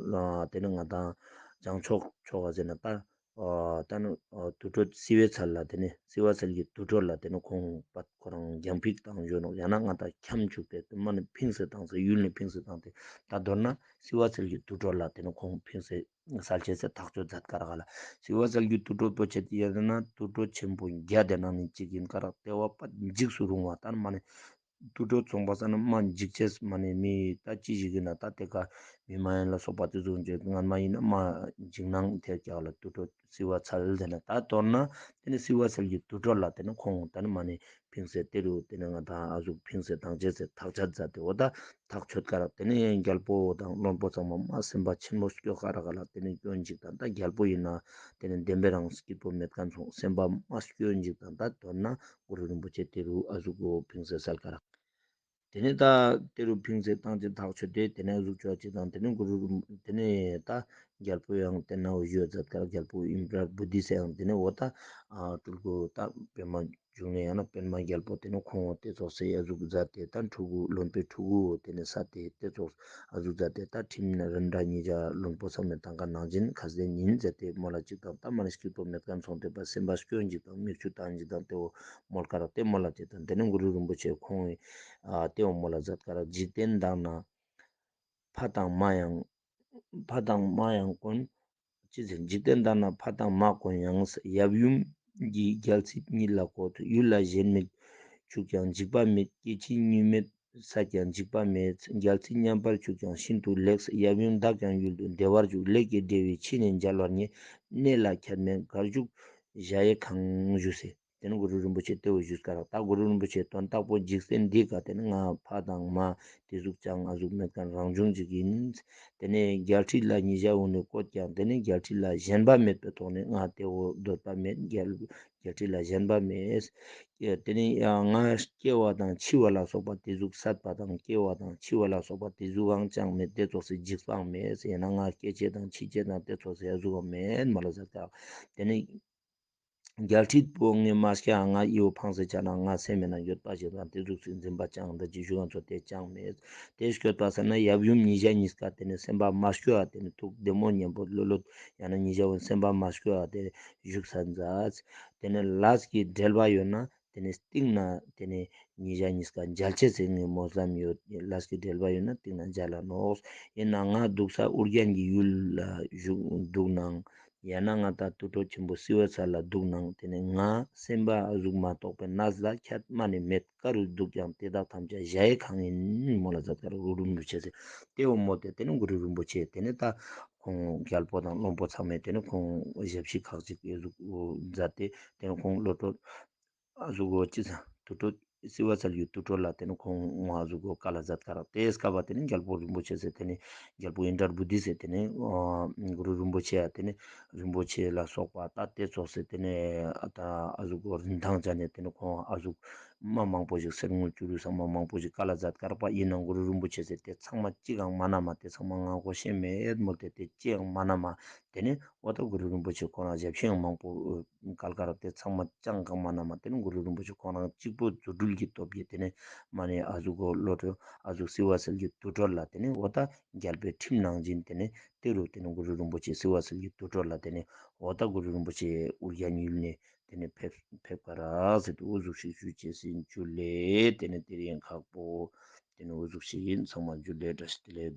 ཏེ་ནེ་ང་དང་བྱང་ཕྱོགས་ཕྱོགས་ག་ཟེར་ན་ད་ཨ་ད་ནི་ཨ་དུར་ཁྲོད་བསིལ་བའི་ཚལ་ལ་ཏེ་ནེ་བསིལ་བ་ཚལ་གྱི་དུར་ཁྲོད་ལ་ཏེ་ནེ་ཁོང་པ་ཁོ་རང་རྒྱང་ཕིག་བཏང་ཡོད་ནོག་ཡང་ན་ང་དང་ཁྱམས་བཅུག་སྟེ་མ་ནེ་ཕིངས་ཏེ་བཏང་སྟེ་ཡུལ་ནེ་ཕིངས་ཏེ་བཏང་སྟེ་ད་མདོར་ན་བསིལ་བ་ཚལ་གྱི་དུར་ཁྲོད་ལ་ཏེ་ནེ་ཁོང་ཕིངས་ཏེ་སལ་ཅེས་སི་ཐག་གཅོད་མཛད་ཀ་རག་ག་ལ། བསིལ་བ་ཚལ་གྱི་དུར་ཁྲོད་པོ་ཆེ་ཏེ་ཡང་ན་དུར་ཁྲོད་ཆེན་པོ་བརྒྱད་དེ་ནང་ནེ་གཅིག་ཡིན་ཀ་རག་ཏེ་བོ་པ་འཇིགས་སུ་རུང་བ་ད་མ་ནེ་དུར་ཁྲོད་ཚོང་པ་ས་ན་མ་འཇིགས་ཅེས་མ་ནེ་མི་ད་ཅི་ཞིག་ཡིན་ན་ད་ཏེ་ཀ་མི་མ་ཡིན་ལ་སོགས་པ་ཏེ་ཚོ་འཇིགས་ངན་མ་ཡིན་ན་མ་འཇིགས་སྣང་ཐེབས་ཀྱག་ལ་དུར་ཁྲོད་བསིལ་བ་ཚལ་ཟེར་ན་ད་མདོར་ན་ཏེ་ནེ་བསིལ་བ་ཚལ་གྱི་དུར་ཁྲོད་ལ་ཏེ་ནེ་ཁོང་ད་ནི་མ་ནེ་ཕིངས་ཏེ་ཏེ་རུ་ཏེ་ནེ་ང་དང་ཨ་ཟུག་ཕིངས་ཏེ་བཏང་ཅེས་སི་ཐག་ཆོད་མཛད་དེ་འོ་ད་ཐག་ཆོད་ཀ་རག་ཏེ་ནེ་རྒྱལ་པོ་དང་བློན་པོ་ཚང་མ་མ་སེམས་པ་ཆེན་མོ་སྐྱོ་ཀ་རག་ག་ལ་ཏེ་ནེ་སྐྱོན་ཅིག་དང་ད་རྒྱལ་པོ་ཡིན་ན་ཏེ་ནེ་བདེན་པའི་རང་སྐྱིད་པོ་མེད་ཁན་སོང་སེམས་པ་མ་སྐྱོ་ཅིག་དང་ད་མདོར་ན་གུ་རུ་རིན་པོ་ཆེ་ཏེ་རུ་ཨ་ཟུག་གོ་ཕིངས་ཏེ་སལ་ཀ་རག་ཏེ་ནེ་ད་ཏེ་རུ་ཕིངས་ཏེ་བཏང་ཅེས་ཐག་ཆོད་དེ་ཏེ་ནེ་ཨ་ཟུག་ཅོ་ཅིག་དང་ཏེ་ནེ་གུ་རུ་རིན་ཏེ་ནེ་ད་རྒྱལ་པོ་ཡང་ཏེ་ན་འོ་ཞུ་མཛད་ཀ་རག་རྒྱལ་པོ་ཨིནྡྲ་བྷུ་ཏི་སེ་ཡང་ཏེ་ནེ་འོ་ད་ཨ་སྤྲུལ་སྐུ་ད་པད་མ་འབྱུང་གནས་ཡང་ན་པད་མ་རྒྱལ་པོ་ཏེ་ནེ་ཁོང་ཏེ་ཙོགས་སེ་ཨ་ཟུག་མཛད་དེ་ད་ཕྲུ་གུ་བློན་པོའི་ཕྲུ་གུ་ཏེ་ནེ་ས་ཏེ་ཏེ་ཙོགས་ཨ་ཟུག་མཛད་དེ་ད་ཁྲིམས་ནི་རིན་བྲལ་ཉིས་བརྒྱ་བློན་པོ་ཚང་མས་བཏང་ཀ་ནང་བཞིན་ཁ་སེ་ཉིན་མཛད་དེ་མོལ་ལ་ཅིག་དང་ད་མ་ནེ་སྐྱིད་པོ་མེད་ཁན་སོང་སྟེ་པ་སེམས་པ་སྐྱོ་ཅིག་དང་མིག་ཆུ་བཏང་ཅིག་དང་ཏེ་བོ་མོལ་ཀ་རག་ཏེ་མོལ་ལ་ཅིག་དང་ཏེ་ནེ་གུ་རུ་རིན་པོ་ཆེ་ཁོང་ཨ་ཏེ་བོ་མོལ་ལ་མཛད་ཀ་རག་འཇིག་རྟེན་དག་ན་ཕ་དང་མ་ཡང་ཕ་དང་མ་ཡང་དཀོན། ཅི་ཟེར། འཇིག་རྟེན་དག་ན་ཕ་དང་མ་དཀོན་ཡང་། ཡབ་ཡུམ་གྱི་རྒྱལ་སྲིད་ཉིད་ལ་བཀོད། ཡུལ་ལ་ཞེན་མེད་ཆུག་ཀྱང་འཇིགས་པ་མེད། སྐྱེ་འཆི་གཉིས་མེད་བསད་ཀྱང་འཇིགས་པ་མེད། རྒྱལ་སྲིད་མཉམ་པར་ཆུག་ཀྱང་ཤིན་ཏུ་ལེགས། ཡབ་ཡུམ་དག་ཀྱང་ཡུལ་དུ་བདེ་བར་བཞུགས། ལས་ཀྱི་འབྲས་བུས་ཕྱི་ནས་མཇལ་བར་ངེས། གནས་ལ་ཁྱད་མེད་གར་བཞུགས་གཞལ་ཡས་ཁང་བཞུགས་སེ། ཏེ་ནེ་གུ་རུ་རིན་པོ་ཆེ་ཏེ་བོ་ཞུས་ཀ་རག་ད་གུ་རུ་རིན་པོ་ཆེ་དོན་དག་པོ་འཇིག་རྟེན་འདི་ཀ་ཏེ་ནེ་ང་ཕ་དང་མ་ཏེ་ཟུག་ཅང་ཨ་ཟུག་མེད་ཁན་རང་བྱུང་ཅིག་ཡིན། ཏེ་ནེ་རྒྱལ་སྲིད་ལ་ཉེ་ཞ་འོ་ནེ་བཀོད་ཀྱང་ཏེ་ནེ་རྒྱལ་སྲིད་ལ་ཞེན་པ་མེད་པའི་ཐོག་ནེ་ང་ཏེ་བོ་འདོད་པ་མེད། རྒྱལ་རྒྱལ་སྲིད་ལ་ཞེན་པ་མེད། ཏེ་ནེ་ཡང་ང་སྐྱེ་བ་དང་འཆི་བ་ལ་སོགས་པ་ཏེ་ཟུག་སད་པ་དང་སྐྱེ་བ་དང་འཆི་བ་ལ་སོགས་པ་ཏེ་ཟུག་ཨང་ཅང་མེད། ཏེ་ཙོགས་སི་འཇིགས་པའང་མེད། ཡང་ན་ང་སྐྱེ་ཅེས་དང་འཆི་ཅེས་དང་ཏེ་ཙོགས་སི་ཨ་ཟུག་མེད་མོལ་ལ་མཛད་ཀ་རག་ཏེ་ནེ་རྒྱལ་སྲིད་པོ་ངས་མ་སྐྱེ་ང་ཨི་བོ་ཕངས་སེ་ཆ་ན་ང་སེམས་མེད་ན་ཡོད་པ་ཞིག་དང་ཏེ་ཟུག་སི་འཛིན་པ་ཅང་འདི་ཅི་ཞུ་ང་ཚོ་ཏེ་ཅང་མེད། ཏེ་སྐྱོད་པ་ས་ན་ཡབ་ཡུམ་ཉེ་ཞ་ཉིས་ཀ་ཏེ་ནེ་སེམས་པ་མ་སྐྱོ་བ་ཏེ་ནེ་ཐུགས་བདེ་མོ་མཉམ་པོ་ལྷོད་ལྷོད་ཡང་ན་ཉེ་ཞ་བོ་སེམས་པ་མ་སྐྱོ་བ་ཏེ་བཞུགས་ས་མཛད། ཏེ་ནེ་ལས་ཀྱི་འབྲེལ་བ་ཡོད་ན་ཏེ་ནེ་སྟིང་ནེ་ཏེ་ནེ་ཉེ་ཞ་ཉིས་ཀ་མཇལ་ཅེས་སི་ངས་སྨོན་ལམ་ཡོད། ལས་ཀྱི་འབྲེལ་བ་ཡོད་ན་སྟིང་ནེ་མཇལ་ལ་ནོག་ཡིན་ན་ང་འདུག་ས་ཨོ་རྒྱན་གྱི་ཡུལ་ལ་བཞུགས་འདུག་ནའང་ཡང་ན་ང་ད་དུར་ཁྲོད་ཆེན་པོ་བསིལ་བའི་ཚལ་ལ་འདུག་ནའང་ཏེ་ནེ་ང་སེམས་པ་ཨ་ཟུག་མ་གཏོགས་པའི་གནས་ལ་ཁྱད་མ་ནེ་མེད། ག་རུ་འདུག་ཀྱང་དེ་དག་ཐམས་ཅད་གཞལ་ཡས་ཁང་ཡིན་མོལ་ལ་མཛད་ཀ་རག་གུ་རུ་རིན་པོ་ཆེ་ཟེར། ཏེ་བོ་མོལ་ཏེ་ཏེ་ནེ་གུ་རུ་རིན་པོ་ཆེ་ཏེ་ནེ་ད་ཁོང་རྒྱལ་པོ་དང་བློན་པོ་ཚང་མས་ཏེ་ནེ་ཁོང་ཞབས་ཕྱི་ཁག་ཅིག་ཨེ་ཟུག་མཛད་དེ་ཏེ་ནེ་ཁོང་བློ་གྲོས་ཨ་ཟུག་གོ་ཅི་ཟེར་དུར་ཁྲོད་བསིལ་བ་ཚལ་གྱི་དུར་ཁྲོད་ལ་ཏེ་ནེ་ཁོང་ཨ་ཟུག་གོ་བཀའ་ལ་མཛད་ཀ་རག་ཏེ་སྐབས་པ་ཏེ་ནེ་རྒྱལ་པོ་རིན་པོ་ཆེ་ཟེར་ཏེ་ནེ་རྒྱལ་པོ་ཨིནྡྲ་བྷུ་ཏི་ཟེར་ཏེ་ནེ་ཨ་གུ་རུ་རིན་པོ་ཆེ་ཡ་ཏེ་ནེ་རིན་པོ་ཆེ་ལ་སོགས་པ་ད་ཏེ་ཙོགས་སེ་ཏེ་ནེ་ཨ་ད་ཨ་ཟུག་གོ་རིན་ཐང་ཅན་ནེ་ཏེ་ནེ་ཁོང་ཨ་ཟུག་མ་མང་པོ་ཞིག་གསེར་དངུལ་བྱུ་རུ་ཚང་མ་མང་པོ་ཞིག་བཀའ་ལ་མཛད་ཀ་རག་པ་ཡིན་ནའང་གུ་རུ་རིན་པོ་ཆེ་ཟེར་ཏེ་ཚང་མ་ཅི་གང་མ་ན་མ་ཏེ་ཚང་མ་ང་གོ་ཤེས་མེད་མོལ་ཏེ་ཏེ་ཅི་ཡང་མ་ན་མ་ཏེ་ནེ་འོ་ད་གུ་རུ་རིན་པོ་ཆེ་ཁོང་ལ་ཞབས་ཕྱི་ཡང་མང་པོ་བཀལ་ཀ་རག་ཏེ་ཚང་མ་ཅང་གང་མ་ན་མ་ཏེ་ནེ་གུ་རུ་རིན་པོ་ཆེ་ཁོང་རང་གཅིག་པོ་རྫུ་འཕྲུལ་གྱི་སྟོབས་ཀྱིས་ཏེ་ནེ་མ་ནེ་ཨ་ཟུག་གོ་བློ་གྲོས་ཨ་ཟུག་བསིལ་བ་ཚལ་གྱི་དུར་ཁྲོད་ལ་ཏེ་ནེ་འོ་ད་རྒྱལ་པོའི་ཁྲིམས་ནང་བཞིན་ཏེ་ནེ་ཏེ་རུ་ཏེ་ནེ་གུ་རུ་རིན་པོ་ཆེ་བསིལ་བ་ཚལ་གྱི་དུར་ཁྲོད་ལ་ཏེ་ནེ་འོ་ད་གུ་རུ་རིན་པོ་ཆེ་ཨོ་རྒྱན་ཡུལ་ནེ་ཏེ་ནེ་ཕེབས་ཕེབས་ཀ་རག་ཟེར་ཏེ་འོ་ཟུག་ཤིག་ཞུ་ཅེས་ཨིན། ཇུ་ལེ། ཏེ་ནེ་དེ་རིང་ཁག་པོ་ཏེ་ནེ་འོ་ཟུག་ཤིག་ཨིན། ཚང་མ་ཇུ་ལེ། བཀྲ་ཤིས་བདེ་ལེགས།